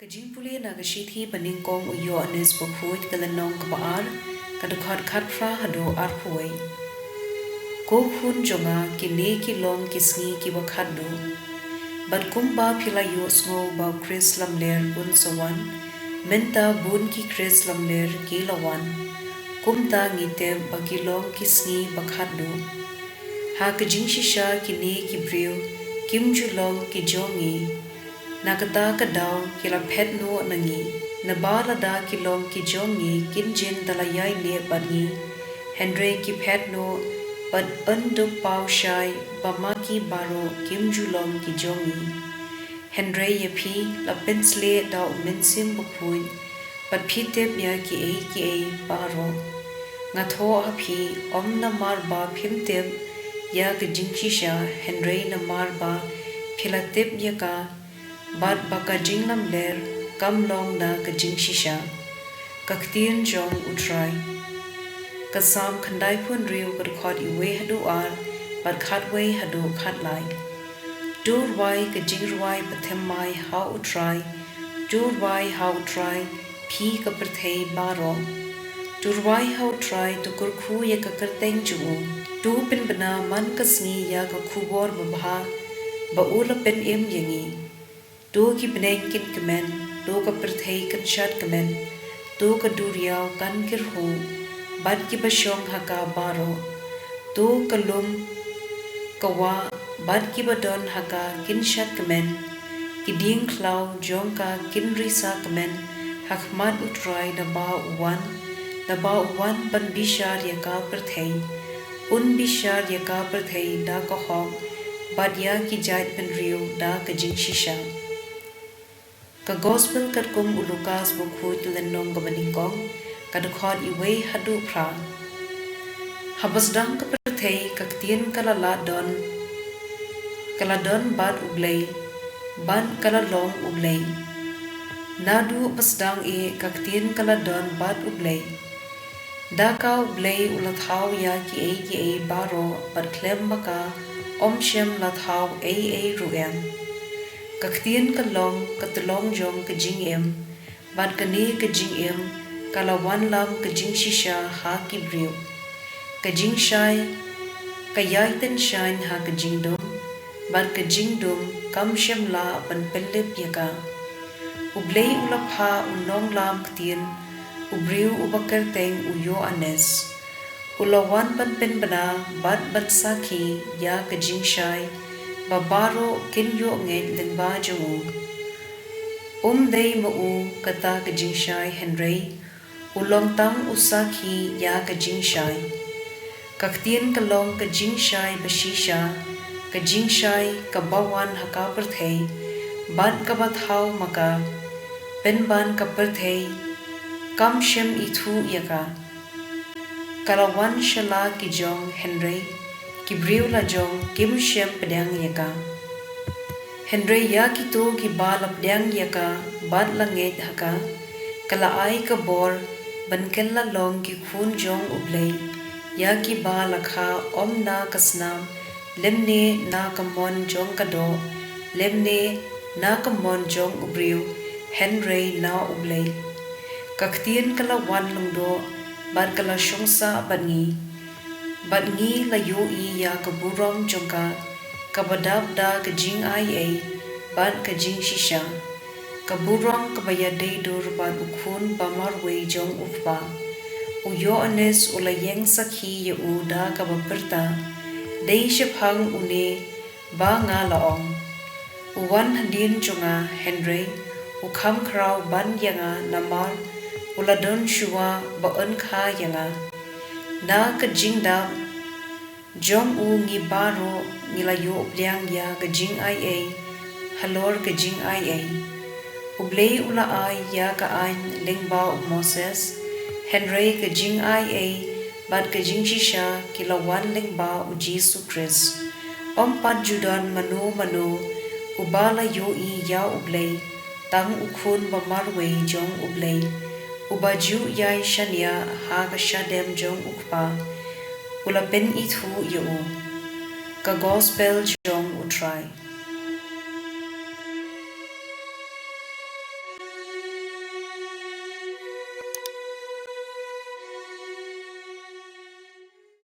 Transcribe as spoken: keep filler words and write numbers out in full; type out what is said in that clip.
Ka jingpule na ka shithi ba nyngkong u Ïoannis bakhuid, ka lynnong kaba ar, ka dkhot khatphra haduh arphew wei. Ko khun jong nga, kine ki long ki sngi kiba khatduh. Bad kumba phi la ïohsngew ba u Khrist lamler un sa wan, mynta bun ki Khrist lamler ki la wan. Kumta ngi tip ba ki long ki sngi ba khatduh. Ha ka jingshisha kine ki briew kim ju long ki jong ngi. Na kata ka daw ki la phet noh na ngi. Naba lada ki long ki jong ngi kin jin da la ïaineh bad ngi. Hynrei ki phet noh bad yn dup paw shai ba ma ki baroh kim ju long ki jong ngi. Hynrei ïa phi la pynsleh da u Mynsiem Bakhuid, bad phi tip ïa kiei kiei baroh. Nga thoh ha phi, ym namar ba phim tip ïa ka jingshisha, hynrei namar ba phi la tip ïa ka, bad ba ka jinglamler kam long na ka jingshisha. Ka ktien jong u Trai. Ka Salm khyndaiphew hynriew, ka dkhot iwei haduh ar, bad khatwei haduh khatlai. To rwai ka jingrwai pathymmai ha u Trai. To rwai ha u Trai, phi ka pyrthei baroh. To rwai ha u Trai, to kyrkhu ïa ka kyrteng jong u. To pynbna man ka sngi ïa ka khubor babha ba u la pynim ïa ngi. To ki bneng kin kmen, to ka pyrthei kan shad kmen, to ka duriaw kan kyrhuh, bad kiba shong ha ka baroh. To ka lum, ka wah, bad kiba don ha ka kin shad kmen. Ki dieng khlaw jong ka kin risa kmen ha khmat u Trai naba u wan, naba u wan ban bishar ïa ka pyrthei. Un bishar ïa ka pyrthei da ka hok, bad ïa ki jaid bynriew da ka jingshisha. Ka Gospel katkum u Lukas bakhuid, lynnong kaba nyngkong, ka dkhot iwei haduh phra. Haba sdang ka pyrthei, ka ktien ka la lah don, ka la don bad u Blei, bad ka la long u Blei. Naduh ba sdang eh, ka ktien ka la don bad u Blei. Da ka u Blei u la thaw ïa kiei kiei baroh, bad khlem ma ka ym shym la thaw ei ei ruh em. Ka ktien ka long ka tyllong jong ka jingim, bad kane ka jingim ka la wanlam ka jingshisha ha ki briew. Ka jingshai ka ïai tyngshaiñ ha ka jingdum, bad ka jingdum kam shym lah ban pynlip ïa ka. U Blei u la phah u nonglam ktien, u briew uba kyrteng u Ïoannis. U la wan ban pynbna bad ban sakhi ïa ka jingshai, ba baroh kin ïoh ngeit lyngba jong u. Um dei ma u kata ka jingshai, hynrei u long tang u sakhi ïa ka jingshai. Ka ktien ka long ka jingshai ba shisha, ka jingshai kaba wan ha ka pyrthei, bad kaba thaw ma ka, pynban ka pyrthei kam shym ithuh ïa ka. Ka la wan sha la ki jong, hynrei ki briew la jong kim shym pdiang ïa ka. Hynrei ïa kito kiba la pdiang ïa ka bad la ngeit ha ka, ka la ai ka bor ban kylla long ki khun jong U Blei, ïa kiba la kha ym na ka snam, lymne na ka mon jong ka doh, lymne na ka mon jong u briew, hynrei na U Blei. Ka ktien ka la wan lyngdoh bad ka la shong sah bad ngi. Bad ngi la ïohi ïa ka burom jong ka, kaba dap da ka jingaiei bad ka jingshisha. Ka burom kaba ïadei dur bad U Khun ba marwei jong U Kpa. U Ïoannis u la ïeng sakhi ïa u da kaba pyrta, dei shaphang une ba nga la ong, u wan hadien jong nga, hynrei u kham khraw ban ïa nga namar u la don shuwa ba yn kha ïa nga. Na ka jingdap jong u ngi baroh ngi la ïoh pdiang ïa ka jingaiei halor ka jingaiei. U Blei u la ai ïa ka aiñ lyngba u Moses, hynrei ka jingaiei bad ka jingshisha ki la wan lyngba U Jisu Khrist. Ym pat ju don mano mano uba la ïohi ïa U Blei, tang U Khun ba marwei jong U Blei, uba ju ïai shaniah ha ka shadem jong U Kpa, u la pynithuh ïa u. Ka Gospel jong U Trai.